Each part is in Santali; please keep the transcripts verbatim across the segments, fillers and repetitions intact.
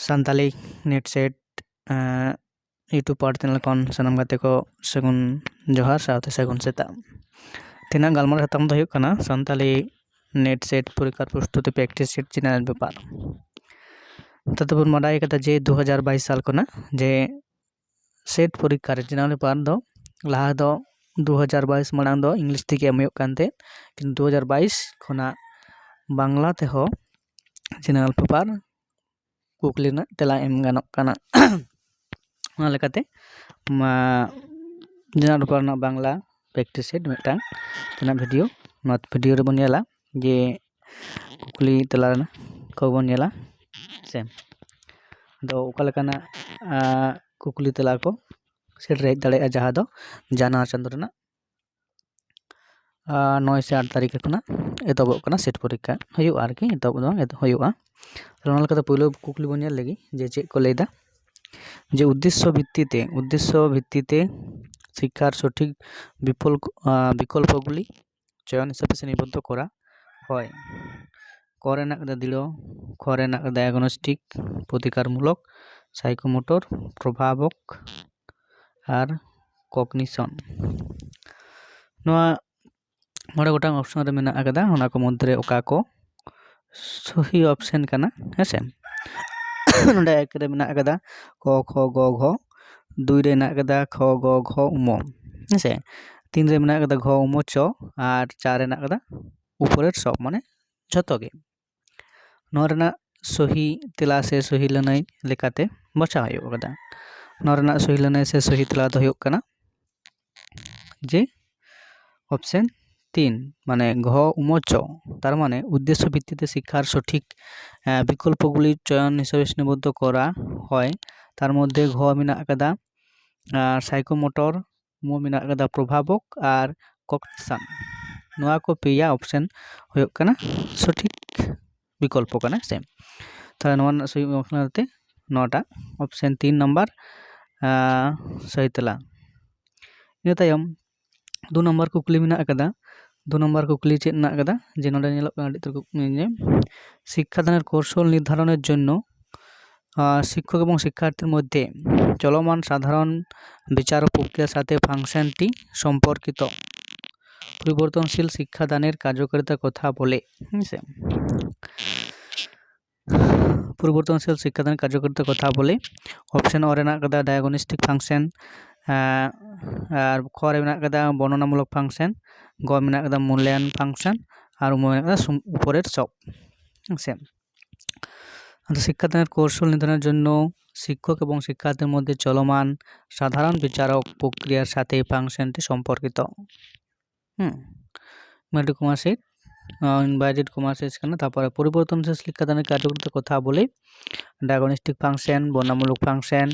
Santali NET SET YouTube power channel ᱠᱷᱚᱱ ᱥᱟᱱᱟᱢ ᱜᱟᱛᱮ ᱠᱚ ᱥᱟᱹᱜᱩᱱ ᱡᱚᱦᱟᱨ ᱥᱟᱶᱛᱮ ᱥᱟᱹᱜᱩᱱ ᱥᱮᱛᱟᱜ᱾ ᱛᱮᱦᱮᱧᱟᱜ ᱜᱟᱞᱢᱟᱨᱟᱣ ᱥᱟᱛᱟᱢ ᱫᱚ ᱦᱩᱭᱩᱜ ᱠᱟᱱᱟ ᱥᱟᱱᱛᱟᱞᱤ NET SET ᱯᱚᱨᱤᱠᱠᱷᱟ ᱯᱨᱚᱥᱛᱩᱛᱤ practice sheet general paper᱾ ᱛᱟᱛᱮ ᱵᱚᱱ ᱵᱟᱰᱟᱭ ᱠᱟᱫᱟ ᱡᱮ ᱫᱩ ᱦᱟᱡᱟᱨ ᱵᱟᱭᱤᱥ ᱥᱟᱞ ᱠᱷᱚᱱᱟᱜ ᱡᱮ SET ᱯᱚᱨᱤᱠᱠᱷᱟ ᱨᱮ general paper ᱫᱚ ᱞᱟᱦᱟ ᱫᱚ ᱫᱩ ᱦᱟᱡᱟᱨ ᱵᱟᱭᱤᱥ ᱢᱟᱲᱟᱝ ᱫᱚ ᱤᱝᱞᱤᱥ ᱛᱮᱜᱮ ᱮᱢ ᱦᱩᱭᱩᱜ ᱠᱟᱱ ᱛᱟᱦᱮᱸᱫ, ᱠᱤᱱᱛᱩ ᱫᱩ ᱦᱟᱡᱟᱨ ᱵᱟᱭᱤᱥ ᱠᱷᱚᱱᱟᱜ ᱵᱟᱝᱞᱟ ᱛᱮᱦᱚᱸ general paper ᱠᱩᱠᱞᱤ ᱨᱮᱱᱟᱜ ᱛᱮᱞᱟ ᱮᱢ ᱜᱟᱱᱚᱜ ᱠᱟᱱᱟ᱾ ᱚᱱᱟ ᱞᱮᱠᱟᱛᱮ ᱢᱟ general paper ᱨᱮᱱᱟᱜ ᱵᱟᱝᱞᱟ practice sheet ᱢᱤᱫᱴᱟᱝ ᱛᱮᱱᱟᱜ video, ᱱᱚᱣᱟ video ᱨᱮᱵᱚᱱ ᱧᱮᱞᱟ ᱡᱮ ᱠᱩᱠᱞᱤ ᱛᱮᱞᱟ ᱨᱮᱱᱟᱜ ᱠᱚᱵᱚᱱ ᱧᱮᱞᱟ ᱥᱮ᱾ ᱟᱫᱚ ᱚᱠᱟ ᱞᱮᱠᱟᱱᱟᱜ ᱟᱸ, ᱠᱩᱠᱞᱤ ᱛᱮᱞᱟ ᱠᱚ ᱥᱮᱴᱮᱨ ᱦᱮᱡ ᱫᱟᱲᱮᱭᱟᱜᱼᱟ, ᱡᱟᱦᱟᱸ ᱫᱚ ᱡᱟᱱᱣᱟᱨ ᱪᱟᱸᱫᱳ ᱨᱮᱱᱟᱜ ᱟᱨ ᱱᱚᱭ ᱥᱮ ᱟᱴ ᱛᱟᱹᱨᱤᱠᱷ ᱠᱷᱚᱱᱟᱜ ᱮᱛᱚᱦᱚᱵᱚᱜ ᱠᱟᱱᱟ SET ᱯᱚᱨᱤᱠᱠᱷᱟ ᱦᱩᱭᱩᱜᱼᱟ, ᱟᱨᱠᱤ ᱮᱛᱚᱦᱚᱵ ᱫᱚ ᱵᱟᱝ ᱮᱛᱚᱦᱚᱵ ᱦᱩᱭᱩᱜᱼᱟ᱾ ᱛᱟᱦᱞᱮ ᱚᱱᱟ ᱞᱮᱠᱟᱛᱮ ᱯᱳᱭᱞᱳ ᱠᱩᱠᱞᱤ ᱵᱚᱱ ᱧᱮᱞ ᱞᱮᱜᱮ ᱡᱮ ᱪᱮᱫ ᱠᱚ ᱞᱟᱹᱭᱫᱟ, ᱡᱮ ᱩᱫᱽᱫᱮᱥᱥᱚ ᱵᱷᱤᱛᱛᱤᱛᱮ, ᱩᱫᱽᱫᱮᱥᱥᱚ ᱵᱷᱤᱛᱛᱤᱛᱮ ᱥᱤᱠᱠᱷᱟᱨ ᱥᱚᱴᱷᱤᱠ ᱵᱤᱯᱚᱞ-, ᱟᱸ, ᱵᱤᱠᱚᱞᱯᱚᱜᱩᱞᱤ ᱪᱚᱭᱚᱱ ᱦᱤᱥᱟᱹᱵ ᱥᱨᱮᱱᱤᱵᱚᱫᱽᱫᱷᱚ ᱠᱚᱨᱟ ᱦᱚᱭ᱾ ᱠᱚ ᱨᱮᱱᱟᱜ ᱠᱟᱫᱟ ᱫᱤᱲᱚ, ᱠᱷᱚ ᱨᱮᱱᱟᱜ ᱠᱟᱫᱟ diagnostic, ᱯᱨᱚᱛᱤᱠᱟᱨᱢᱩᱞᱚᱠ, psychomotor, ᱯᱨᱚᱵᱷᱟᱵᱚᱠ ᱟᱨ cognition᱾ ᱱᱚᱣᱟ ᱢᱚᱬᱮ ᱜᱚᱴᱟᱝ option ᱨᱮ ᱢᱮᱱᱟᱜ ᱟᱠᱟᱫᱟ, ᱚᱱᱟ ᱠᱚ ᱢᱚᱫᱽᱫᱷᱮ ᱨᱮ ᱚᱠᱟ ᱠᱚ ᱥᱚᱦᱤ option ᱠᱟᱱᱟ, ᱦᱮᱸᱥᱮ? ᱱᱚᱰᱮ ᱮᱠ ᱨᱮ ᱢᱮᱱᱟᱜ ᱟᱠᱟᱫᱟ ᱠᱚ ᱠᱷᱚ ᱜᱚ ᱜᱷᱚ, ᱫᱩᱭ ᱨᱮ ᱢᱮᱱᱟᱜ ᱟᱠᱟᱫᱟ ᱠᱷᱚ ᱜᱚ ᱜᱷᱚ ᱩᱢᱚ, ᱦᱮᱸᱥᱮ? ᱛᱤᱱ ᱨᱮ ᱢᱮᱱᱟᱜ ᱟᱠᱟᱫᱟ ᱜᱷᱚ ᱩᱢᱚ ᱪᱚ, ᱟᱨ ᱪᱟᱨ ᱨᱮ ᱢᱮᱱᱟᱜ ᱟᱠᱟᱫᱟ ᱩᱯᱚᱨᱮᱨ ᱥᱚᱵ, ᱢᱟᱱᱮ ᱡᱷᱚᱛᱚ ᱜᱮ᱾ ᱱᱚᱣᱟ ᱨᱮᱱᱟᱜ ᱥᱚᱦᱤ ᱛᱮᱞᱟ ᱥᱮ ᱥᱚᱦᱤ ᱞᱟᱹᱱᱟᱹᱭ ᱞᱮᱠᱟᱛᱮ ᱵᱟᱪᱷᱟᱣ ᱦᱩᱭᱩᱜ ᱠᱟᱱᱟ᱾ ᱱᱚᱣᱟ ᱨᱮᱱᱟᱜ ᱥᱚᱦᱤ ᱞᱟᱹᱱᱟᱹᱭ ᱥᱮ ᱥᱚᱦᱤ ᱛᱮᱞᱟ ᱫᱚ ᱦᱩᱭᱩᱜ ᱠᱟᱱᱟ ᱡᱮ option ᱛᱤᱱ, ᱢᱟᱱᱮ ᱜᱷᱚ ᱩᱢᱚ ᱪᱚ, ᱛᱟᱨ ᱢᱟᱱᱮ ᱩᱫᱽᱫᱮᱥᱥᱚ ᱵᱷᱤᱛᱛᱤᱛᱮ ᱥᱤᱠᱠᱷᱟᱨ ᱥᱚᱴᱷᱤᱠ, ᱮᱸ, ᱵᱤᱠᱚᱞᱯᱚᱜᱩᱞᱤ ᱪᱚᱭᱚᱱ ᱦᱤᱥᱟᱹᱵᱮ ᱥᱨᱮᱱᱤᱵᱚᱫᱽᱫᱷᱚ ᱠᱚᱨᱟ ᱦᱚᱭ᱾ ᱛᱟᱨ ᱢᱚᱫᱽᱫᱷᱮ ᱜᱷᱚ ᱢᱮᱱᱟᱜ ᱟᱠᱟᱫᱟ, ᱟᱨ psychomotor, ᱩᱢᱚ ᱢᱮᱱᱟᱜ ᱟᱠᱟᱫᱟ ᱯᱨᱚᱵᱷᱟᱵᱚᱠ ᱟᱨ cognition᱾ ᱱᱚᱣᱟ ᱠᱚ ᱯᱮᱭᱟ option ᱦᱩᱭᱩᱜ ᱠᱟᱱᱟ ᱥᱚᱴᱷᱤᱠ ᱵᱤᱠᱚᱞᱯᱚ ᱠᱟᱱᱟ ᱥᱮ᱾ ᱛᱟᱦᱞᱮ ᱱᱚᱣᱟ ᱨᱮᱱᱟᱜ ᱥᱚᱦᱤ option ᱛᱮ ᱱᱚᱣᱟᱴᱟᱜ option ᱛᱤᱱ ᱱᱟᱢᱵᱟᱨ, ᱟᱸ, ᱥᱚᱦᱤ ᱛᱮᱞᱟ᱾ ᱤᱱᱟᱹ ᱛᱟᱭᱚᱢ ᱫᱩ ᱱᱟᱢᱵᱟᱨ ᱠᱩᱠᱞᱤ ᱢᱮᱱᱟᱜ ᱟᱠᱟᱫᱟ᱾ ᱫᱩ ᱱᱟᱢᱵᱟᱨ ᱠᱩᱠᱞᱤ ᱪᱮᱫ ᱢᱮᱱᱟᱜ ᱟᱠᱟᱫᱟ? ᱡᱮ ᱱᱚᱰᱮ ᱧᱮᱞᱚᱜ ᱠᱟᱱᱟ ᱟᱹᱰᱤ ᱩᱛᱟᱹᱨ ᱠᱩᱠᱞᱤ, ᱡᱮ ᱥᱤᱠᱠᱷᱟ ᱫᱟᱱᱮᱨ ᱠᱳᱣᱥᱚᱞ ᱱᱤᱨᱫᱷᱟᱨᱚᱱᱮᱨ ᱡᱚᱱᱱᱚ আহ, শিক্ষক এবং শিক্ষার্থীর মধ্যে চলমান সাধারণ বিচার প্রক্রিয়ার সাথে ফাংশনটি সম্পর্কিত। পরিবর্তনশীল শিক্ষাদানের কার্যকারিতা কথা বলে, ᱦᱮᱸ ᱥᱮ? ᱯᱚᱨᱤᱵᱚᱨᱛᱚᱱᱥᱤᱞ ᱥᱤᱠᱠᱷᱟᱫᱟᱱ ᱠᱟᱨᱡᱚᱠᱟᱨᱤᱛᱟ ᱠᱚᱛᱷᱟ ᱵᱚᱞᱮ, ᱚᱯᱥᱮᱱ ᱚ ᱨᱮ ᱢᱮᱱᱟᱜ ᱠᱟᱫᱟ ᱰᱟᱭᱟᱜᱚᱱᱤᱥᱴᱤᱠ ᱯᱷᱟᱝᱥᱮᱱ, ᱟᱨ ᱠᱷᱚ ᱨᱮ ᱢᱮᱱᱟᱜ ᱠᱟᱫᱟ ᱵᱚᱨᱱᱚᱱᱟᱢᱩᱞᱚᱠ ᱯᱷᱟᱝᱥᱮᱱ, ᱜᱚ ᱢᱮᱱᱟᱜ ᱠᱟᱫᱟ ᱢᱩᱞᱞᱟᱭᱚᱱ ᱯᱷᱟᱝᱥᱮᱱ, ᱟᱨ ᱩᱢ ᱢᱮᱱᱟᱜ ᱠᱟᱫᱟ ᱥᱩᱢ-, ᱩᱯᱚᱨᱮᱨ ᱥᱚᱵ᱾ ᱦᱮᱸ ᱥᱮ? ᱟᱫᱚ ᱥᱤᱠᱠᱷᱟᱫᱟᱱᱮᱨ ᱠᱳᱨᱥᱚᱞ ᱱᱤᱫᱷᱟᱱᱮᱨ ᱡᱚᱱᱱᱚ ᱥᱤᱠᱠᱷᱚᱠ ᱮᱵᱚᱝ ᱥᱤᱠᱠᱷᱟᱨᱛᱷᱤᱨ ᱢᱚᱫᱽᱫᱷᱮ ᱪᱚᱞᱚᱢᱟᱱ ᱥᱟᱫᱷᱟᱨᱚᱱ ᱵᱤᱪᱟᱨᱚᱠ ᱯᱨᱚᱠᱨᱤᱭᱟᱨ ᱥᱟᱛᱷᱮ ᱯᱷᱟᱝᱥᱮᱱ ᱴᱤ ᱥᱚᱢᱯᱚᱨᱠᱤᱛᱚ᱾ ᱦᱩᱸ, ᱢᱮᱰᱤᱠᱳᱢᱟᱥᱤᱰ, ᱤᱱᱵᱷᱟᱭᱨᱤᱰ ᱠᱳᱢᱟᱥᱤᱰ ᱠᱟᱱᱟ᱾ ᱛᱟᱨᱯᱚᱨᱮ ᱯᱚᱨᱤᱵᱚᱨᱛᱚᱱᱥᱤᱞ ᱥᱤᱠᱠᱷᱟᱫᱟᱱᱮᱨ ᱠᱟᱨᱡᱚᱠᱟᱨᱤᱛᱟ ᱠᱚᱛᱷᱟ ᱵᱚᱞᱮ, ᱰᱟᱭᱟᱜᱚᱱᱤᱥᱴᱤᱠ ᱯᱷᱟᱝᱥᱮᱱ, ᱵᱚᱨᱱᱟᱢᱩᱞᱚᱠ ᱯᱷᱟᱝᱥᱮᱱ,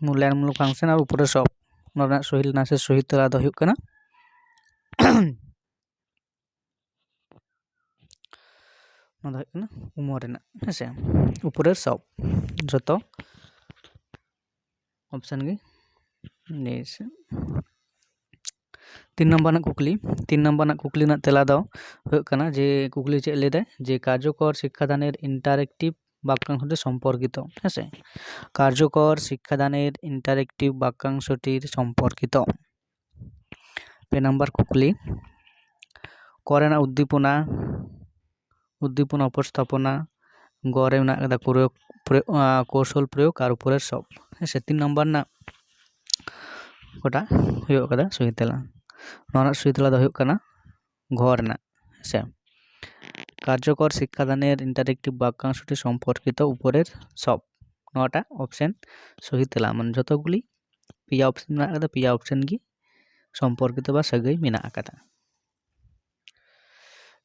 ᱢᱩᱞᱞᱟᱭᱚᱱᱢᱩᱞᱚᱠ ᱯᱷᱟᱝᱥᱮᱱ ᱟᱨ ᱩᱯᱚᱨᱮ ᱥᱚᱵ᱾ ᱱᱚᱣᱟ ᱨᱮᱱᱟᱜ ᱥᱚᱦᱤ ᱞᱮᱱᱟ ᱥᱮ ᱥᱚᱦᱤ ᱛᱮᱞᱟ ᱫᱚ ᱦᱩᱭᱩᱜ ᱠᱟᱱᱟ ᱱᱚᱣᱟ ᱫᱚ ᱦᱩᱭᱩᱜ ᱠᱟᱱᱟ ᱩᱢᱚᱨ ᱨᱮᱱᱟᱜ, ᱦᱮᱸ ᱥᱮ, ᱩᱯᱚᱨᱮᱨ ᱥᱚᱵ ᱡᱚᱛᱚ ᱚᱯᱥᱮᱱ ᱜᱮ᱾ ᱱᱤᱭᱟᱹ ᱥᱮ ᱛᱤᱱ ᱱᱟᱢᱵᱟᱨ ᱨᱮᱱᱟᱜ ᱠᱩᱠᱞᱤ, ᱛᱤᱱ ᱱᱟᱢᱵᱟᱨ ᱨᱮᱱᱟᱜ ᱠᱩᱠᱞᱤ ᱨᱮᱱᱟᱜ ᱛᱮᱞᱟ ᱫᱚ ᱦᱩᱭᱩᱜ ᱠᱟᱱᱟ ᱡᱮ ᱠᱩᱠᱞᱤ ᱪᱮᱫ ᱞᱟᱹᱭ ᱫᱟᱭ ᱡᱮ ᱠᱟᱨᱡᱚᱠᱚᱨ ᱥᱤᱠᱠᱷᱟᱫᱟᱱᱮᱨ ᱤᱱᱴᱟᱨᱮᱠᱴᱤᱵᱷ ᱵᱟᱠᱠᱟᱝᱥᱚ ᱴᱤ ᱥᱚᱢᱯᱚᱨᱠᱤᱛᱚ, ᱦᱮᱸ ᱥᱮ? ᱠᱟᱨᱡᱚᱠᱚᱨ ᱥᱤᱠᱠᱷᱟᱫᱟᱱᱮᱨ ᱤᱱᱴᱟᱨᱮᱠᱴᱤᱵᱷ ᱵᱟᱠᱠᱟᱝᱥᱚ ᱴᱤ ᱥᱚᱢᱯᱚᱨᱠᱤᱛᱚ᱾ ᱯᱮ ᱱᱟᱢᱵᱟᱨ ᱠᱩᱠᱞᱤ, ᱠᱚ ᱨᱮᱱᱟᱜ ᱩᱫᱽᱫᱤᱯᱚᱱᱟ, ᱩᱫᱽᱫᱤᱯᱚᱱᱟ ᱩᱯᱚᱥᱛᱷᱟᱯᱚᱱᱟ, ᱜᱚ ᱨᱮ ᱢᱮᱱᱟᱜ ᱠᱟᱫᱟ ᱯᱨᱚᱭᱳᱜᱽ, ᱯᱨᱚᱭᱳᱜᱽ, ᱟᱸ, ᱠᱳᱣᱥᱚᱞ ᱯᱨᱚᱭᱳᱜᱽ ᱟᱨ ᱩᱯᱚᱨᱮᱨ ᱥᱚᱵ, ᱦᱮᱸ ᱥᱮ? ᱛᱤᱱ ᱱᱟᱢᱵᱟᱨ ᱨᱮᱱᱟᱜ ᱚᱠᱟᱴᱟᱜ ᱦᱩᱭᱩᱜ ᱠᱟᱫᱟ ᱥᱚᱦᱤ ᱛᱮᱞᱟ? ᱱᱚᱣᱟ ᱨᱮᱱᱟᱜ ᱥᱚᱦᱤ ᱛᱮᱞᱟ ᱫᱚ ᱦᱩᱭᱩᱜ ᱠᱟᱱᱟ ᱜᱷᱚ ᱨᱮᱱᱟᱜ, ᱦᱮᱸ ᱥᱮ? ᱠᱟᱨᱡᱚᱠᱚᱨ ᱥᱤᱠᱠᱷᱟᱫᱟᱱᱮᱨ ᱤᱱᱴᱟᱨᱮᱠᱴᱤᱵᱷ ᱵᱟᱠᱠᱟᱝᱥᱚ ᱴᱤ ᱥᱚᱢᱯᱚᱨᱠᱤᱛᱚ ᱩᱯᱚᱨᱮᱨ ᱥᱚᱵ, ᱱᱚᱣᱟᱴᱟᱜ ᱚᱯᱥᱮᱱ ᱥᱚᱦᱤ ᱛᱮᱞᱟ, ᱢᱟᱱᱮ ᱡᱷᱚᱛᱚ ᱜᱩᱞᱤ ᱯᱮᱭᱟ ᱚᱯᱥᱮᱱ ᱢᱮᱱᱟᱜ ᱠᱟᱫᱟ, ᱯᱮᱭᱟ ᱚᱯᱥᱮᱱ ᱜᱮ ᱥᱚᱢᱯᱚᱨᱠᱤᱛᱚ ᱵᱟ ᱥᱟᱹᱜᱟᱹᱭ ᱢᱮᱱᱟᱜ ᱟᱠᱟᱫᱟ᱾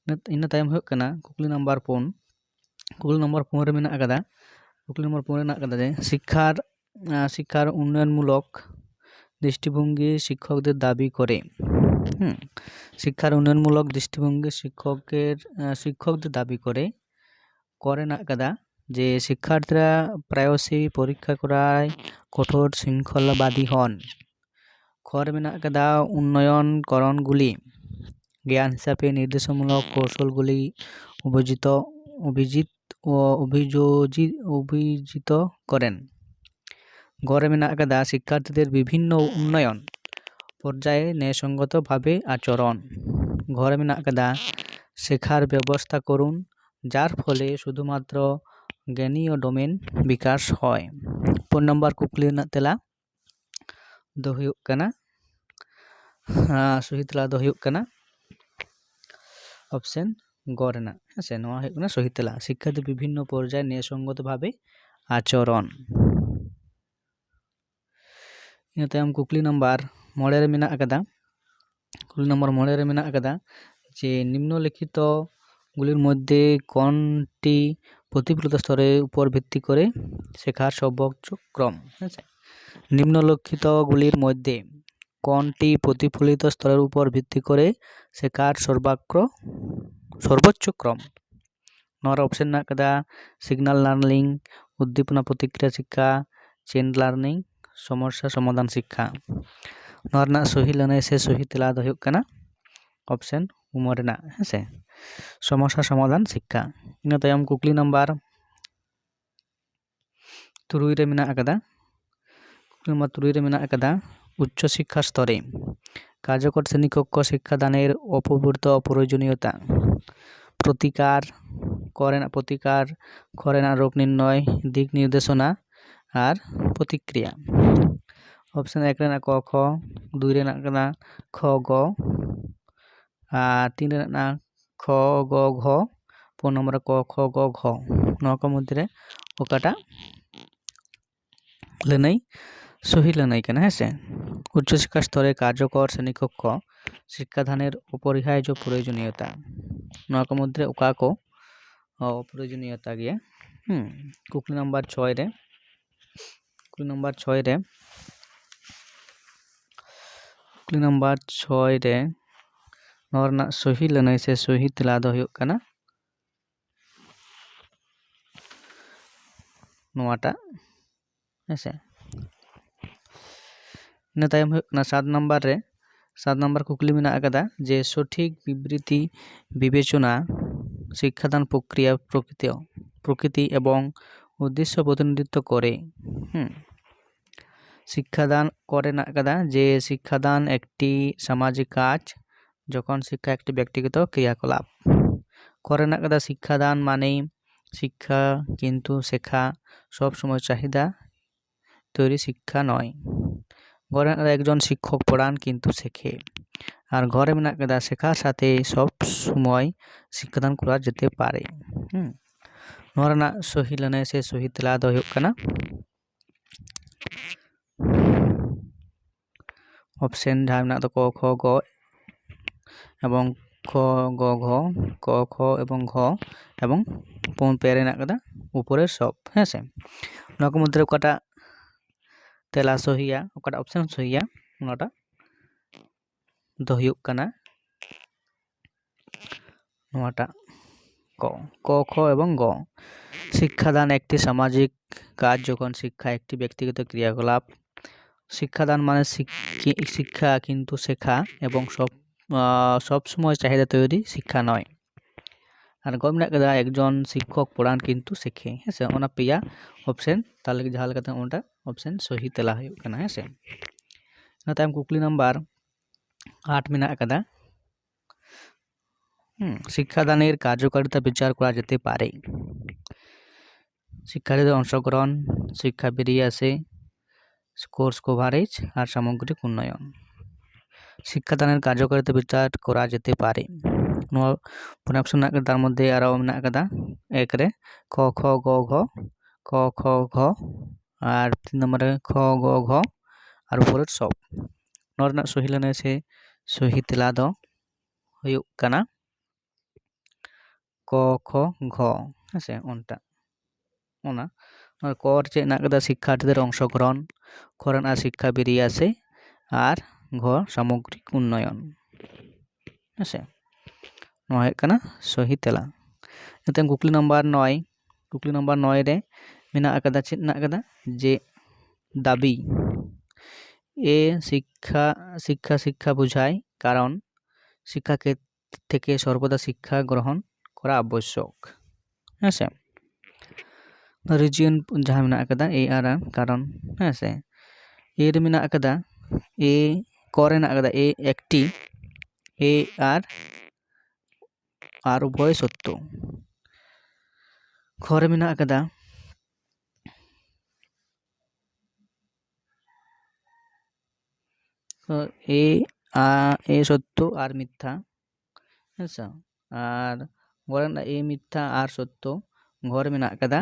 ᱤᱱᱟᱹ, ᱤᱱᱟᱹ ᱛᱟᱭᱚᱢ ᱦᱩᱭᱩᱜ ᱠᱟᱱᱟ ᱠᱩᱠᱞᱤ ᱱᱟᱢᱵᱟᱨ ᱯᱩᱱ᱾ ᱠᱩᱠᱞᱤ ᱱᱟᱢᱵᱟᱨ ᱯᱩᱱ ᱨᱮ ᱢᱮᱱᱟᱜ ᱟᱠᱟᱫᱟ, ᱠᱩᱠᱞᱤ ᱱᱟᱢᱵᱟᱨ ᱯᱩᱱ ᱨᱮ ᱢᱮᱱᱟᱜ ᱟᱠᱟᱫᱟ ᱡᱮ ᱥᱤᱠᱠᱷᱟᱨ, ᱟᱸ, ᱥᱤᱠᱠᱷᱟᱨ ᱩᱱᱱᱚᱭᱚᱱᱢᱩᱞᱚᱠ ᱫᱨᱤᱥᱴᱤᱵᱷᱚᱝᱜᱤ ᱥᱤᱠᱠᱷᱚᱠᱫᱮᱨ ᱫᱟᱵᱤ ᱠᱚᱨᱮ, ᱦᱩᱸ, ᱥᱤᱠᱠᱷᱟᱨ ᱩᱱᱱᱚᱭᱚᱱᱢᱩᱞᱚᱠ ᱫᱨᱤᱥᱴᱤᱵᱷᱚᱝᱜᱤ ᱥᱤᱠᱠᱷᱚᱠᱮᱨ, ᱟᱸ, ᱥᱤᱠᱠᱷᱚᱠᱫᱮᱨ ᱫᱟᱵᱤ ᱠᱚᱨᱮ, ᱠᱚ ᱨᱮ ᱢᱮᱱᱟᱜ ᱟᱠᱟᱫᱟ ᱡᱮ ᱥᱤᱠᱠᱷᱟᱨᱛᱷᱤᱨᱟ ᱯᱨᱟᱭᱚᱥᱤ ᱯᱚᱨᱤᱠᱠᱷᱟ ᱠᱚᱨᱟᱭ ᱠᱚᱴᱷᱳᱨ ᱥᱤᱝᱠᱷᱚᱞᱟᱵᱟᱫᱤ ᱦᱚᱱ᱾ ᱠᱷᱚ ᱨᱮ ᱢᱮᱱᱟᱜ ᱟᱠᱟᱫᱟ ᱩᱱᱱᱚᱭᱚᱱ ᱠᱚᱨᱚᱱ ᱜᱩᱞᱤ, ᱜᱮᱭᱟᱱ ᱦᱤᱥᱟᱹᱵ ᱛᱮ ᱱᱤᱨᱫᱮᱥᱚᱢᱩᱞᱚᱠ ᱠᱳᱣᱥᱚᱞ ᱜᱩᱞᱤ, ᱚᱵᱷᱤᱡᱤᱛ, ᱚᱵᱷᱤᱡᱤᱛ ᱚ-, ᱚᱵᱷᱤᱡᱳᱡᱤ-, ᱚᱵᱷᱤᱡᱤᱛᱚ ᱠᱚᱨᱮᱱ᱾ ᱜᱚ ᱨᱮ ᱢᱮᱱᱟᱜ ᱟᱠᱟᱫᱟ ᱥᱤᱠᱠᱷᱟᱨᱛᱷᱤᱫᱮᱨ ᱵᱤᱵᱷᱤᱱᱱᱚ ᱩᱱᱱᱚᱭᱚᱱ ᱯᱚᱨᱡᱟᱭᱮ ᱱᱮᱭᱥᱚᱝᱜᱚᱛᱚ ᱵᱷᱟᱵᱮ ᱟᱪᱚᱨᱚᱱ᱾ ᱜᱷᱚ ᱨᱮ ᱢᱮᱱᱟᱜ ᱟᱠᱟᱫᱟ ᱥᱮᱠᱷᱟᱨ ᱵᱮᱵᱚᱥᱛᱷᱟ ᱠᱚᱨᱩᱱ, ᱡᱟᱨ ᱯᱷᱚᱞᱮ ᱥᱩᱫᱷᱩᱢᱟᱛᱨᱚ ᱜᱮᱱᱤᱭᱚ ᱰᱳᱢᱮᱱ ᱵᱤᱠᱟᱥ ᱦᱚᱭ᱾ ᱯᱩᱱ ᱱᱚᱢᱵᱚᱨ ᱠᱩᱠᱞᱤ ᱨᱮᱱᱟᱜ ᱛᱮᱞᱟ ᱫᱚ ᱦᱩᱭᱩᱜ ᱠᱟᱱᱟ, ᱟᱸ, ᱥᱚᱦᱤ ᱛᱮᱞᱟ ᱫᱚ ᱦᱩᱭᱩᱜ ᱠᱟᱱᱟ ᱚᱯᱥᱮᱱ ᱜᱚ ᱨᱮᱱᱟᱜ, ᱦᱮᱸ ᱥᱮ? ᱱᱚᱣᱟ ᱦᱩᱭᱩᱜ ᱠᱟᱱᱟ ᱥᱚᱦᱤ ᱛᱮᱞᱟ᱾ ᱥᱤᱠᱠᱷᱟᱨᱛᱷᱤ ᱵᱤᱵᱷᱤᱱᱱᱚ ᱯᱚᱨᱡᱟᱭ ᱱᱮᱭᱥᱚᱝᱜᱚᱛᱚ ᱵᱷᱟᱵᱮ ᱟᱪᱚᱨᱚᱱ᱾ ᱤᱱᱟᱹ ᱛᱟᱭᱚᱢ ᱠᱩᱠᱞᱤ ᱱᱟᱢᱵᱟᱨ ᱢᱚᱬᱮ ᱨᱮ ᱢᱮᱱᱟᱜ ᱟᱠᱟᱫᱟ, ᱠᱩᱠᱞᱤ ᱱᱟᱢᱵᱟᱨ ᱢᱚᱬᱮ ᱨᱮ ᱢᱮᱱᱟᱜ ᱟᱠᱟᱫᱟ ᱡᱮ ᱱᱤᱢᱱᱚᱞᱤᱠᱷᱤᱛᱚ ᱜᱩᱞᱤᱨ ᱢᱚᱫᱽᱫᱷᱮ ᱠᱚᱱᱴᱤ ᱯᱨᱚᱛᱤᱯᱷᱚᱞᱤᱛ স্তরের উপর ভিত্তি করে শেখার সর্বোচ্চ ক্রম, ᱦᱮᱸ ᱥᱮ? নিম্নলিখিতগুলির মধ্যে কোনটি প্রতিফলিত স্তরের উপর ভিত্তি করে শেখার সর্বাগ্র সর্বোচ্চ ক্রম? ᱱᱚᱣᱟ ᱨᱮ ᱚᱯᱥᱮᱱ ᱢᱮᱱᱟᱜ ᱟᱠᱟᱫᱟ ᱥᱤᱜᱽᱱᱟᱞ ᱞᱟᱨᱱᱤᱝ, ᱩᱫᱫᱤᱯᱚᱱᱟ ᱯᱨᱚᱛᱤᱠᱨᱤᱭᱟ ᱥᱤᱠᱠᱷᱟ, ᱪᱮᱱ ᱞᱟᱨᱱᱤᱝ, ᱥᱚᱢᱚᱥᱥᱟ ᱥᱚᱢᱟᱫᱷᱟᱱ ᱥᱤᱠᱠᱷᱟ᱾ ᱱᱚᱣᱟ ᱨᱮᱱᱟᱜ ᱥᱚᱦᱤ ᱞᱟᱹᱱᱟᱹᱭ ᱥᱮ ᱥᱚᱦᱤ ᱛᱮᱞᱟ ᱫᱚ ᱦᱩᱭᱩᱜ ᱠᱟᱱᱟ ᱚᱯᱥᱮᱱ ᱩᱢᱟᱹᱨ ᱨᱮᱱᱟᱜ, ᱦᱮᱸ ᱥᱮ, ᱥᱚᱢᱚᱥᱥᱟ ᱥᱚᱢᱟᱫᱷᱟᱱ ᱥᱤᱠᱠᱷᱟ᱾ ᱤᱱᱟᱹ ᱛᱟᱭᱚᱢ ᱠᱩᱠᱞᱤ ᱱᱟᱢᱵᱟᱨ ᱛᱩᱨᱩᱭ ᱨᱮ ᱢᱮᱱᱟᱜ ᱟᱠᱟᱫᱟ, ᱠᱩᱠᱞᱤ ᱱᱟᱢᱵᱟᱨ ᱛᱩᱨᱩᱭ ᱨᱮ ᱢᱮᱱᱟᱜ ᱟᱠᱟᱫᱟ ᱩᱪᱪᱚ ᱥᱤᱠᱠᱷᱟ ᱥᱛᱚᱨᱮ ᱠᱟᱨᱡᱚᱠᱚᱨ ᱥᱨᱮᱱᱤᱠᱚᱠᱠᱷᱚ ᱥᱤᱠᱠᱷᱟ ᱫᱟᱱᱮᱨ ᱚᱯᱚᱵᱨᱛ ᱚᱯᱨᱚᱭᱳᱡᱚᱱᱤᱭᱚᱛᱟ᱾ ᱯᱨᱚᱛᱤᱠᱟᱨ, ᱠᱚ ᱨᱮᱱᱟᱜ ᱯᱨᱚᱛᱤᱠᱟᱨ, ᱠᱷᱚ ᱨᱮᱱᱟᱜ ᱨᱳᱜᱽ ᱱᱤᱨᱱᱚᱭ, ᱫᱤᱠ ᱱᱤᱨᱫᱮᱥᱚᱱᱟ ᱟᱨ ᱯᱨᱚᱛᱤᱠᱨᱤᱭᱟ᱾ ᱚᱯᱥᱮᱱ ᱮᱠ ᱨᱮᱱᱟᱜ ᱠᱚ ᱠᱷᱚ, ᱫᱩᱭ ᱨᱮᱱᱟᱜ ᱠᱟᱱᱟ ᱠᱷᱚ ᱜᱚ, ᱟᱨ ᱛᱤᱱ ᱨᱮᱱᱟᱜ ᱠᱟᱱᱟ ᱠᱷᱚ ᱜᱚ ᱜᱷᱚ, ᱯᱩᱱ ᱱᱚᱢᱵᱚᱨ ᱨᱮ ᱠᱚ ᱠᱷᱚ ᱜᱚ ᱜᱷᱚ᱾ ᱱᱚᱣᱟ ᱠᱚ ᱢᱚᱫᱽᱫᱷᱮ ᱨᱮ ᱚᱠᱟᱴᱟᱜ ᱞᱟᱹᱱᱟᱹᱭ ᱥᱚᱦᱤ ᱞᱟᱹᱱᱟᱹᱭ ᱠᱟᱱᱟ, ᱦᱮᱸ ᱥᱮ? ᱩᱪᱪᱚ ᱥᱤᱠᱠᱷᱟ ᱥᱛᱚᱨᱮ ᱠᱟᱨᱡᱚᱠᱚᱨ ᱥᱨᱮᱱᱤᱠᱚᱠᱠᱷᱚ ᱥᱤᱠᱠᱷᱟ ᱫᱟᱱᱮᱨ ᱚᱯᱚᱨᱤᱦᱟᱨᱡᱚ ᱯᱨᱚᱭᱳᱡᱚᱱᱤᱭᱚᱛᱟ᱾ ᱱᱚᱣᱟ ᱠᱚ ᱢᱚᱫᱽᱫᱷᱮ ᱨᱮ ᱚᱠᱟ ᱠᱚ, ᱚ, ᱯᱨᱚᱭᱳᱡᱚᱱᱤᱭᱚᱛᱟ ᱜᱮᱭᱟ? ᱦᱩᱸ, ᱠᱩᱠᱞᱤ ᱱᱟᱢᱵᱟᱨ ᱪᱷᱚᱭ ᱨᱮ, ᱠᱩᱠᱞᱤ ᱱᱟᱢᱵᱟᱨ ᱪᱷᱚᱭ ᱨᱮ, ᱠᱩᱠᱞᱤ ᱱᱟᱢᱵᱟᱨ ᱪᱷᱚᱭ ᱨᱮ ᱱᱚᱣᱟ ᱨᱮᱱᱟᱜ ᱥᱚᱦᱤ ᱞᱟᱹᱱᱟᱹᱭ ᱥᱮ ᱥᱚᱦᱤ ᱛᱮᱞᱟ ᱫᱚ ᱦᱩᱭᱩᱜ ᱠᱟᱱᱟ ᱱᱚᱣᱟᱴᱟᱜ, ᱦᱮᱸ ᱥᱮ᱾ ᱤᱱᱟᱹ ᱛᱟᱭᱚᱢ ᱦᱩᱭᱩᱜ ᱠᱟᱱᱟ ᱥᱟᱛ ᱱᱟᱢᱵᱟᱨ ᱨᱮ, ᱥᱟᱛ ᱱᱟᱢᱵᱟᱨ ᱠᱩᱠᱞᱤ ᱢᱮᱱᱟᱜ ᱟᱠᱟᱫᱟ ᱡᱮ ᱥᱚᱴᱷᱤᱠ ᱵᱤᱵᱨᱤᱛᱤ ᱵᱤᱵᱮᱪᱚᱱᱟ ᱥᱤᱠᱠᱷᱟᱫᱟᱱ ᱯᱨᱚᱠᱨᱤᱭᱟ ᱯᱨᱚᱠᱨᱤᱛᱤᱭᱚ, প্রকৃতি এবং উদ্দেশ্য প্রতিনিধিত্ব করে। হুম। শিক্ষাদান করে না কাদা যে শিক্ষাদান একটি সামাজিক কাজ, যখন শিক্ষা একটি ব্যক্তিগত ক্রিয়াকলাপ। করে না কাদা শিক্ষাদান মানেই শিক্ষা, কিন্তু শেখা সব সময় চাহিদা তৈরি শিক্ষা নয়। ঘরে একজন শিক্ষক পড়ান কিন্তু শেখে, আর ঘরে ᱢᱮᱱᱟᱜ ᱠᱟᱫᱟ শেখার সাথে সব সময় শিক্ষাদান করা যেতে পারে᱾ হুম, ᱱᱚᱣᱟ ᱨᱮᱱᱟᱜ ᱥᱚᱦᱤ ᱞᱟᱹᱱᱟᱹᱭ ᱥᱮ ᱥᱚᱦᱤ ᱛᱮᱞᱟ ᱫᱚ ᱦᱩᱭᱩᱜ ᱠᱟᱱᱟ ᱚᱯᱥᱮᱱ ᱡᱟᱦᱟᱸ ᱢᱮᱱᱟᱜ ᱫᱚ ᱠᱚ ᱠᱷᱚ ᱜᱚ ᱮᱵᱚᱝ ᱠᱷᱚ ᱜᱚ ᱜᱷᱚ, ᱠᱚ ᱠᱷᱚ ᱮᱵᱚᱝ ᱜᱷᱚ ᱮᱵᱚᱝ ᱯᱩᱱ ᱯᱮ ᱨᱮ ᱢᱮᱱᱟᱜ ᱠᱟᱫᱟ ᱩᱯᱚᱨᱮᱨ ᱥᱚᱵ, ᱦᱮᱸ ᱥᱮ᱾ ᱱᱚᱣᱟ ᱠᱚ ᱢᱚᱫᱽᱫᱷᱮ ᱨᱮ ᱚᱠᱟᱴᱟᱜ ᱛᱮᱞᱟ ᱥᱚᱦᱤᱭᱟ, ᱚᱠᱟᱴᱟᱜ ᱚᱯᱥᱮᱱ ᱥᱚᱦᱤᱭᱟ, ᱚᱱᱟᱴᱟᱜ ᱫᱚ ᱦᱩᱭᱩᱜ ᱠᱟᱱᱟ ᱱᱚᱣᱟᱴᱟᱜ ᱠᱚ, ᱠᱚ ᱠᱷᱚ ᱮᱵᱚᱝ ᱜᱚ᱾ শিক্ষাদান একটি সামাজিক কাজ, যখন শিক্ষা একটি ব্যক্তিগত ক্রিয়াকলাপ। শিক্ষাদান মানে শিক্ষি-, শিক্ষা কিন্তু শেখা এবং সব, আহ, সব সময় চাহিদা তৈরি শিক্ষা নয়। ᱟᱨ ᱜᱚ ᱢᱮᱱᱟᱜ ᱠᱟᱫᱟ ᱮᱠᱡᱚᱱ ᱥᱤᱠᱠᱷᱚᱠ ᱯᱚᱲᱟᱱ ᱠᱤᱱᱛᱩ ᱥᱮᱠᱷᱮ, ᱦᱮᱸ ᱥᱮ᱾ ᱚᱱᱟ ᱯᱮᱭᱟ ᱚᱯᱥᱮᱱ ᱛᱟᱦᱞᱮ ᱡᱟᱦᱟᱸ ᱞᱮᱠᱟᱛᱮ ᱚᱱᱟᱴᱟᱜ ᱚᱯᱥᱮᱱ ᱥᱚᱦᱤ ᱛᱮᱞᱟ ᱦᱩᱭᱩᱜ ᱠᱟᱱᱟ, ᱦᱮᱸ ᱥᱮ᱾ ᱤᱱᱟᱹ ᱛᱟᱭᱚᱢ ᱠᱩᱠᱞᱤ ᱱᱟᱢᱵᱟᱨ ᱟᱴ ᱢᱮᱱᱟᱜ ᱟᱠᱟᱫᱟ, হুম, শিক্ষাদানের কার্যকারিতা বিচার করা যেতে পারে। শিক্ষার্থীদের অংশগ্রহণ, শিক্ষা বেরিয়ে আসে, কোর্স কভারেজ আর সামগ্রিক উন্নয়ন। শিক্ষাদানের কার্যকারিতা বিচার করা যেতে পারে। ᱱᱚᱣᱟ ᱯᱩᱱ ᱚᱯᱥᱮᱱ ᱢᱮᱱᱟᱜ ᱟᱠᱟᱫᱟ, ᱛᱟᱨ ᱢᱚᱫᱽᱫᱷᱮ ᱟᱨᱚ ᱢᱮᱱᱟᱜ ᱟᱠᱟᱫᱟ ᱮᱠ ᱨᱮ ᱠᱷᱚ ᱠᱷᱚ ᱜᱚ ᱜᱷᱚ, ᱠᱚ ᱠᱷᱚ ᱜᱷᱚ, ᱟᱨ ᱛᱤᱱ ᱱᱚᱢᱵᱚᱨ ᱨᱮ ᱠᱷᱚ ᱜᱚ ᱜᱷᱚ, ᱟᱨ ᱩᱯᱚᱨᱮᱨ ᱥᱚᱵ᱾ ᱱᱚᱣᱟ ᱨᱮᱱᱟᱜ ᱥᱚᱦᱤ ᱞᱟᱹᱱᱟᱹᱭ ᱥᱮ ᱥᱚᱦᱤ ᱛᱮᱞᱟ ᱫᱚ ᱦᱩᱭᱩᱜ ᱠᱟᱱᱟ ᱠᱚ ᱠᱷᱚ ᱜᱷᱚ, ᱦᱮᱸ ᱥᱮ, ᱚᱱᱴᱟ ᱚᱱᱟ᱾ ᱱᱚᱣᱟ ᱠᱚ ᱨᱮ ᱪᱮᱫ ᱢᱮᱱᱟᱜ ᱟᱠᱟᱫᱟ? ᱥᱤᱠᱠᱷᱟᱨᱛᱷᱤᱫᱮᱨ ᱚᱝᱥᱚᱜᱨᱚᱦᱚᱱ, ᱠᱷᱚ ᱨᱮᱱᱟᱜ ᱥᱤᱠᱠᱷᱟ ᱵᱮᱨᱤᱭᱟ ᱥᱮ, ᱟᱨ ᱜᱷᱚ ᱥᱟᱢᱚᱜᱽᱨᱤᱠ ᱩᱱᱱᱚᱭᱚᱱ, ᱦᱮᱸ ᱥᱮ᱾ ᱱᱚᱣᱟ ᱦᱩᱭᱩᱜ ᱠᱟᱱᱟ ᱥᱚᱦᱤ ᱛᱮᱞᱟ᱾ ᱱᱤᱛᱚᱝ ᱠᱩᱠᱞᱤ ᱱᱟᱢᱵᱟᱨ ᱱᱚᱭ, ᱠᱩᱠᱞᱤ ᱱᱟᱢᱵᱟᱨ ᱱᱚᱭ ᱨᱮ ᱢᱮᱱᱟᱜ ᱟᱠᱟᱫᱟ, ᱪᱮᱫ ᱢᱮᱱᱟᱜ ᱟᱠᱟᱫᱟ? ᱡᱮ ᱫᱟᱵᱤ, ᱮ ᱥᱤᱠᱠᱷᱟ, ᱥᱤᱠᱠᱷᱟ, ᱥᱤᱠᱠᱷᱟ ᱵᱩᱡᱷᱟᱭ, ᱠᱟᱨᱚᱱ ᱥᱤᱠᱠᱷᱟ ᱠᱷᱮᱛ-, থেকে সর্বদা শিক্ষা গ্রহণ করা আবশ্যক, ᱦᱮᱸ ᱥᱮ᱾ ᱨᱤᱡᱤᱭᱚᱱ ᱡᱟᱦᱟᱸ ᱢᱮᱱᱟᱜ ᱟᱠᱟᱫᱟ ᱮ ᱟᱨ ᱟᱨ, ᱠᱟᱨᱚᱱ, ᱦᱮᱸ ᱥᱮ, ᱮ ᱨᱮ ᱢᱮᱱᱟᱜ ᱟᱠᱟᱫᱟ ᱮ, ᱠᱚ ᱨᱮ ᱢᱮᱱᱟᱜ ᱟᱠᱟᱫᱟ ᱮ ᱮᱠᱴᱤ, ᱮ ᱟᱨ ᱟᱨ ᱩᱵᱷᱚᱭ ᱥᱚᱛᱛᱚ᱾ ᱠᱷᱚ ᱨᱮ ᱢᱮᱱᱟᱜ ᱟᱠᱟᱫᱟ ᱮ, ᱟ, ᱮ ᱥᱚᱛᱛᱚ ᱟᱨ ᱢᱤᱛᱷᱭᱟ, ᱦᱮᱸ ᱥᱮ, ᱟᱨ ᱜᱚ ᱨᱮᱱᱟᱜ ᱮ ᱢᱤᱛᱷᱭᱟ ᱟᱨ ᱥᱚᱛᱛᱚ, ᱜᱷᱚ ᱨᱮ ᱢᱮᱱᱟᱜ ᱟᱠᱟᱫᱟ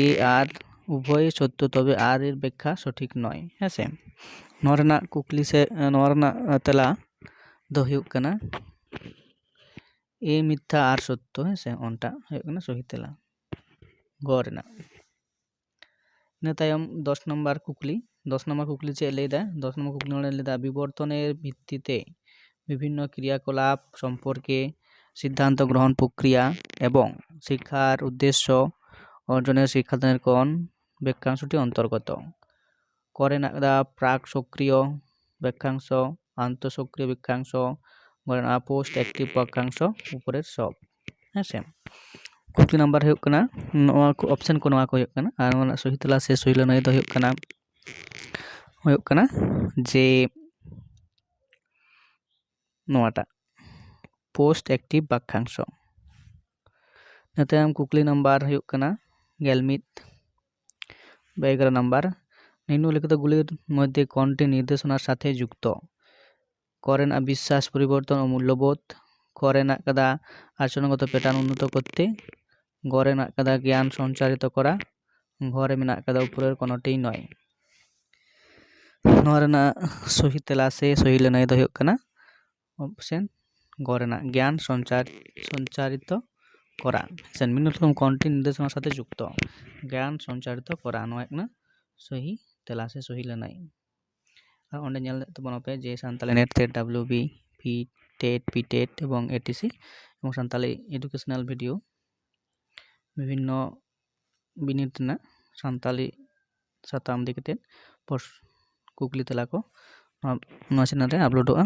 ᱮ ᱟᱨ ᱩᱵᱷᱚᱭ ᱥᱚᱛᱛᱚ, ᱛᱚᱵᱮ ᱟᱨ ᱮᱨ ᱵᱮᱠᱠᱷᱟ ᱥᱚᱴᱷᱤᱠ ᱱᱚᱭ, ᱦᱮᱸ ᱥᱮ᱾ ᱱᱚᱣᱟ ᱨᱮᱱᱟᱜ ᱠᱩᱠᱞᱤ ᱥᱮ ᱱᱚᱣᱟ ᱨᱮᱱᱟᱜ ᱛᱮᱞᱟ ᱫᱚ ᱦᱩᱭᱩᱜ ᱠᱟᱱᱟ ᱮ ᱢᱤᱛᱷᱭᱟ ᱟᱨ ᱥᱚᱛᱛᱚ, ᱦᱮᱸ ᱥᱮ, ᱚᱱᱴᱟᱜ ᱦᱩᱭᱩᱜ ᱠᱟᱱᱟ ᱥᱚᱦᱤ ᱛᱮᱞᱟ ᱜᱚ ᱨᱮᱱᱟᱜ᱾ ᱤᱱᱟᱹ ᱛᱟᱭᱚᱢ ᱫᱚᱥ ᱱᱟᱢᱵᱟᱨ ᱠᱩᱠᱞᱤ, ᱫᱚᱥ ᱱᱟᱢᱵᱟᱨ ᱠᱩᱠᱞᱤ ᱪᱮᱫ ᱞᱟᱹᱭ ᱫᱟ? ᱫᱚᱥ ᱱᱟᱢᱵᱟᱨ ᱠᱩᱠᱞᱤ ᱱᱚᱰᱮ ᱞᱟᱹᱭ ᱫᱟ, ᱵᱤᱵᱚᱨᱛᱚᱱᱮᱨ ᱵᱷᱤᱛᱛᱤᱛᱮ ᱵᱤᱵᱷᱤᱱᱱᱚ ᱠᱨᱤᱭᱟᱠᱚᱞᱟᱯ ᱥᱚᱢᱯᱚᱨᱠᱮ ᱥᱤᱫᱽᱫᱷᱟᱱᱛᱚ ᱜᱨᱚᱦᱚᱱ ᱯᱨᱚᱠᱨᱤᱭᱟ ᱮᱵᱚᱝ ᱥᱤᱠᱠᱷᱟᱨ ᱩᱫᱽᱫᱮᱥᱥᱚ ᱚᱨᱡᱚᱱᱮᱨ ᱥᱤᱠᱠᱷᱟᱫᱟᱱᱮᱨ ᱠᱚᱱ ᱵᱮᱠᱠᱷᱟᱝᱥᱚᱴᱤ ᱚᱱᱛᱚᱨᱜᱚᱛᱚ? ᱠᱚ ᱨᱮ ᱢᱮᱱᱟᱜ ᱠᱟᱫᱟ ᱯᱨᱟᱠ ᱥᱚᱠᱨᱤᱭᱚ ᱵᱮᱠᱠᱷᱟᱝᱥᱚ, ᱟᱱᱛᱚ ᱥᱚᱠᱨᱤᱭᱚ ᱵᱮᱠᱠᱷᱟᱝᱥᱚ, ᱜᱚ ᱨᱮ ᱢᱮᱱᱟᱜ ᱠᱟᱫᱟ ᱯᱳᱥᱴ ᱮᱠᱴᱤᱵᱷ ᱵᱟᱠᱠᱷᱟᱝᱥᱚ, ᱩᱯᱚᱨᱮᱨ ᱥᱚᱵ, ᱦᱮᱸ ᱥᱮ᱾ ᱠᱩᱠᱞᱤ ᱱᱟᱢᱵᱟᱨ ᱦᱩᱭᱩᱜ ᱠᱟᱱᱟ, ᱱᱚᱣᱟ ᱠᱚ ᱚᱯᱥᱮᱱ ᱠᱚ ᱱᱚᱣᱟ ᱠᱚ ᱦᱩᱭᱩᱜ ᱠᱟᱱᱟ, ᱟᱨ ᱱᱚᱣᱟ ᱨᱮᱱᱟᱜ ᱥᱚᱦᱤ ᱛᱮᱞᱟ ᱥᱮ ᱥᱚᱦᱤ ᱞᱟᱹᱱᱟᱹᱭ ᱫᱚ ᱦᱩᱭᱩᱜ ᱠᱟᱱᱟ, ᱦᱩᱭᱩᱜ ᱠᱟᱱᱟ ᱡᱮ ᱱᱚᱣᱟᱴᱟᱜ ᱯᱳᱥᱴ ᱮᱠᱴᱤᱵᱷ ᱵᱟᱠᱠᱷᱟᱝᱥᱚ᱾ ᱤᱱᱟᱹ ᱛᱟᱭᱚᱢ ᱠᱩᱠᱞᱤ ᱱᱟᱢᱵᱟᱨ ᱦᱩᱭᱩᱜ ᱠᱟᱱᱟ ᱜᱮᱞ ᱢᱤᱫ ᱵᱟ ᱮᱜᱟᱨᱚ ᱱᱟᱢᱵᱟᱨ, ᱱᱤᱢᱱᱚᱞᱤᱠᱷᱤᱛᱚ ᱜᱩᱞᱤᱨ ᱢᱚᱫᱽᱫᱷᱮ ᱠᱚᱱᱴᱤ ᱱᱤᱨᱫᱮᱥᱚᱱᱟᱨ ᱥᱟᱛᱷᱮ ᱡᱩᱠᱛᱚ? ᱠᱚ ᱨᱮᱱᱟᱜ ᱵᱤᱥᱥᱟᱥ ᱯᱚᱨᱤᱵᱚᱨᱛᱚᱱ ᱚᱢᱩᱞᱞᱚᱵᱳᱫᱷ, ᱠᱷᱚ ᱨᱮ ᱢᱮᱱᱟᱜ ᱠᱟᱫᱟ ᱟᱪᱚᱨᱚᱱᱜᱚᱛᱚ ᱯᱮᱴᱟᱨᱱ ᱩᱱᱱᱚᱛᱚ ᱠᱚᱨᱛᱮ, ᱜᱚ ᱨᱮ ᱢᱮᱱᱟᱜ ᱠᱟᱫᱟ ᱜᱮᱭᱟᱱ ᱥᱚᱧᱪᱟᱨᱤᱛᱚ ᱠᱚᱨᱟ, ᱜᱷᱚ ᱨᱮ ᱢᱮᱱᱟᱜ ᱠᱟᱫᱟ ᱩᱯᱚᱨᱮᱨ ᱠᱳᱱᱳᱴᱤ ᱱᱚᱭ᱾ ᱱᱚᱣᱟ ᱨᱮᱱᱟᱜ ᱥᱚᱦᱤ ᱛᱮᱞᱟ ᱥᱮ ᱥᱚᱦᱤ ᱞᱟᱹᱱᱟᱹᱭ ᱫᱚ ᱦᱩᱭᱩᱜ ᱠᱟᱱᱟ ᱚᱯᱥᱮᱱ ᱜᱚ ᱨᱮᱱᱟᱜ ᱜᱮᱭᱟᱱ ᱥᱚᱧᱪᱟᱨ, ᱥᱚᱧᱪᱟᱨᱤᱛᱚ ᱠᱚᱨᱟ, ᱥᱮ ᱱᱤᱢᱱᱚᱞᱤᱠᱷᱤᱛ ᱠᱚᱱᱴᱤ ᱱᱤᱨᱫᱮᱥᱚᱱᱟ ᱥᱟᱛᱷᱮ ᱡᱩᱠᱛᱚ, ᱜᱮᱭᱟᱱ ᱥᱚᱧᱪᱟᱨᱤᱛᱚ ᱠᱚᱨᱟ, ᱱᱚᱣᱟ ᱦᱩᱭᱩᱜ ᱠᱟᱱᱟ ᱥᱚᱦᱤ ᱛᱮᱞᱟ ᱥᱮ ᱥᱚᱦᱤ ᱞᱟᱹᱱᱟᱹᱭ᱾ ᱟᱨ ᱚᱸᱰᱮ ᱧᱮᱞ ᱛᱟᱵᱚᱱ ᱯᱮ ᱡᱮ Santali net set, W B P TET, P TET ᱮᱵᱚᱝ ᱮ ᱴᱤ ᱥᱤ ᱮᱵᱚᱝ ᱥᱟᱱᱛᱟᱞᱤ ᱮᱰᱩᱠᱮᱥᱚᱱᱟᱞ ᱵᱷᱤᱰᱤᱭᱳ, ᱵᱤᱵᱷᱤᱱᱱᱚ ᱵᱤᱱᱤᱰ ᱨᱮᱱᱟᱜ ᱥᱟᱱᱛᱟᱞᱤ ᱥᱟᱛᱟᱢ ᱤᱫᱤ ᱠᱟᱛᱮ ᱯᱚᱥ-, ᱠᱩᱠᱞᱤ ᱛᱮᱞᱟ ᱠᱚ ᱱᱚᱣᱟ, ᱱᱚᱣᱟ ᱪᱮᱱᱮᱞ ᱨᱮ ᱟᱯᱞᱳᱰᱚᱜᱼᱟ᱾